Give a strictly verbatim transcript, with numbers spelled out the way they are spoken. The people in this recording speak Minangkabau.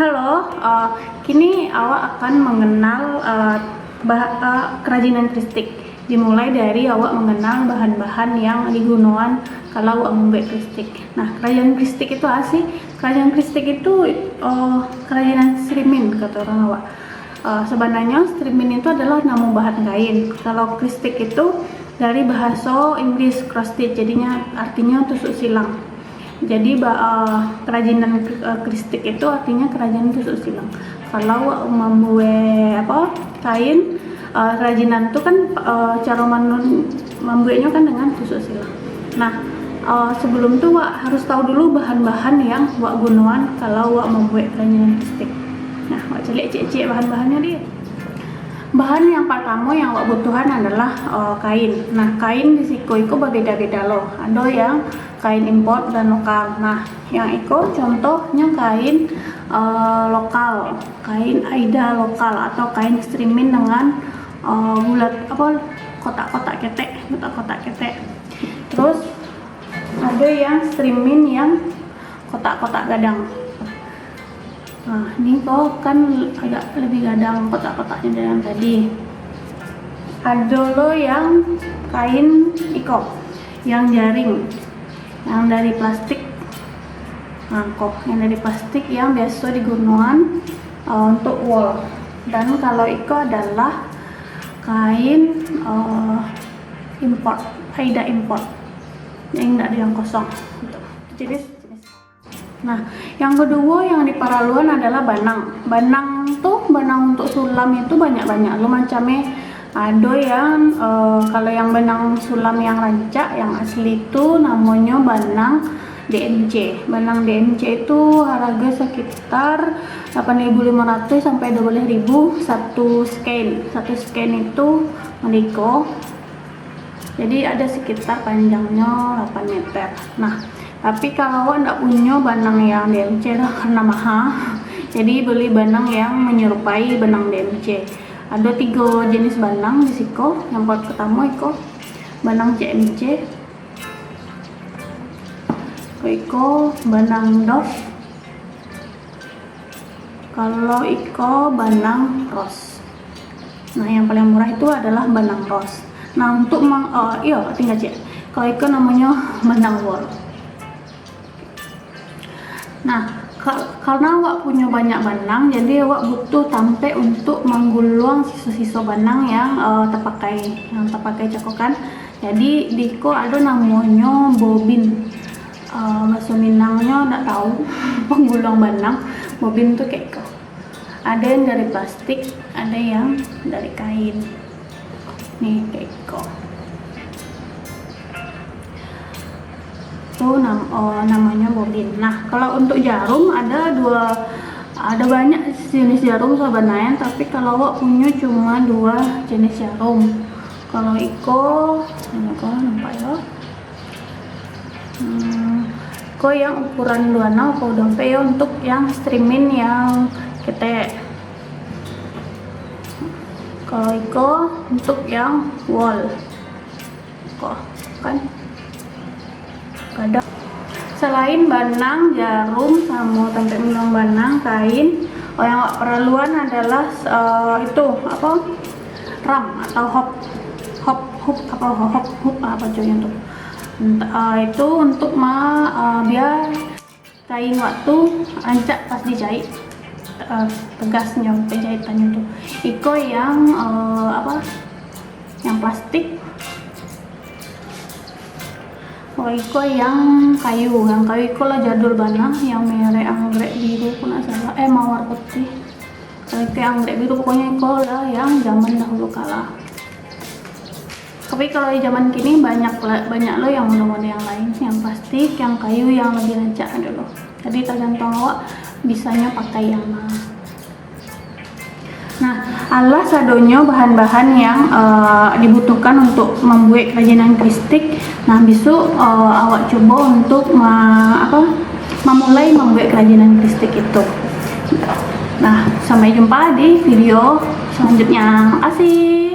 Halo, uh, kini awak akan mengenal uh, bah- uh, kerajinan kristik. Dimulai dari awak mengenal bahan-bahan yang digunoan kalau awak mambuek kristik. Nah, kerajinan kristik itu apa sih? Kerajinan kristik itu uh, kerajinan sirimin, kata orang awak. Uh, sebenarnya sirimin itu adalah namo bahan kain. Kalau kristik itu dari bahasa Inggris cross stitch, jadinya artinya tusuk silang. Jadi ba- uh, kerajinan uh, kristik itu artinya kerajinan tusuk silang. Kalau mambuek apa kain uh, kerajinan tu kan uh, cara manun mambueknya kan dengan tusuk silang. Nah, uh, sebelum tu wak harus tahu dulu bahan-bahan yang wak gunoan kalau wak mambuek kerajinan kristik. Nah, wak caliak ciek-ciek bahan-bahannyo di. Bahan yang pertama yang awak butuhan adalah uh, kain. Nah, kain di siko iko berbeda-beda loh. Ada yang kain import dan lokal. Nah, yang iko contohnya kain uh, lokal, kain Aida lokal atau kain sirimin dengan uh, bulat apa kotak-kotak ketek, kotak-kotak ketek. Terus ada yang sirimin yang kotak-kotak gadang. Nah, ni ko kan agak lebih gadang kotak-kotaknya dari yang tadi. Ada lo yang kain iko, yang jaring, yang dari plastik. Nah, ko yang dari plastik yang biasa digunoan uh, untuk wall. Dan kalau iko adalah kain uh, import, Aida import. Yang indak ada yang kosong. Gitu. Jenis-jenis. Nah, yang kedua yang diparaluan adalah banang. Banang tu, banang untuk sulam itu banyak-banyak lo macam e. Ado yang uh, kalau yang banang sulam yang rancak, yang asli tu namonyo banang D M C. Banang D M C itu harga sekitar delapan ribu lima ratus sampai dua belas ribu satu skein. Satu skein itu mendiko. Jadi ada sekitar panjangnyo delapan meter. Nah, tapi kalau awak ndak punyo banang yang D M C lah karena maha, jadi beli banang yang menyerupai banang D M C. Ada tiga jenis banang di siko. Yang pertama iko banang C M C, iko banang Dove, kalau iko banang Rose. Nah, yang paling murah itu adalah banang Rose. Nah, untuk mang uh, iyo tinggal cek. Kalau iko namonyo banang wall. Nah, ka- karena awak punyo banyak banang, jadi awak butuh tampek untuk mangguluang siso-siso banang yang uh, tapakai, yang tapakai cako kan. Jadi di ko ado namonyo bobin. Uh, bahaso Minangnyo ndak tahu pangguluang banang. Bobin tu kayak iko. Ada yang dari plastik, ada yang dari kain. Nih, kayak iko. Tu nam- oh, namonyo bobin. Nah, kalau untuk jarum ada dua, ada banyak jenis jarum sebenarnya, tapi kalau awak punyo cuma dua jenis jarum. Kalau iko, iko nampak yo. Hmm, iko yang ukuran dua enam atau dompet yo, untuk yang sirimin yang ketek. Kalau iko untuk yang wall. Ko, kan? Kadang selain banang, jarum, samo tampek miluang banang, kain, oh, yang awak paraluan adalah uh, itu apa? Ram atau hop, hop, hook apa hop, hook apa cuy itu. Entah, uh, itu untuk ma, uh, biar kain waktu rancak pas dijahit, uh, tegasnyo penjahitannyo tu. Iko yang uh, apa? Yang plastik. Oh, iko yang kayu, yang kayu iko lah jadul bana, yang merek anggrek biru ko nak salah, eh mawar putih. Kalau iko yang anggrek biru pokoknyo iko lah yang zaman dahulu kala. Tapi kalau di zaman kini banyak lah, banyak lo yang model-model yang lain, yang plastik, yang kayu, yang lebih rancak ado lo. Jadi tergantung awak bisanyo pakai yang ma. Nah, alah sadonyo bahan-bahan yang uh, dibutuhkan untuk mambuek kerajinan kristik. Nah, bisuak uh, awak cubo untuk ma- apa mamulai mambuek kerajinan kristik itu. Nah, sampai jumpa di video selanjutnya. Makasih.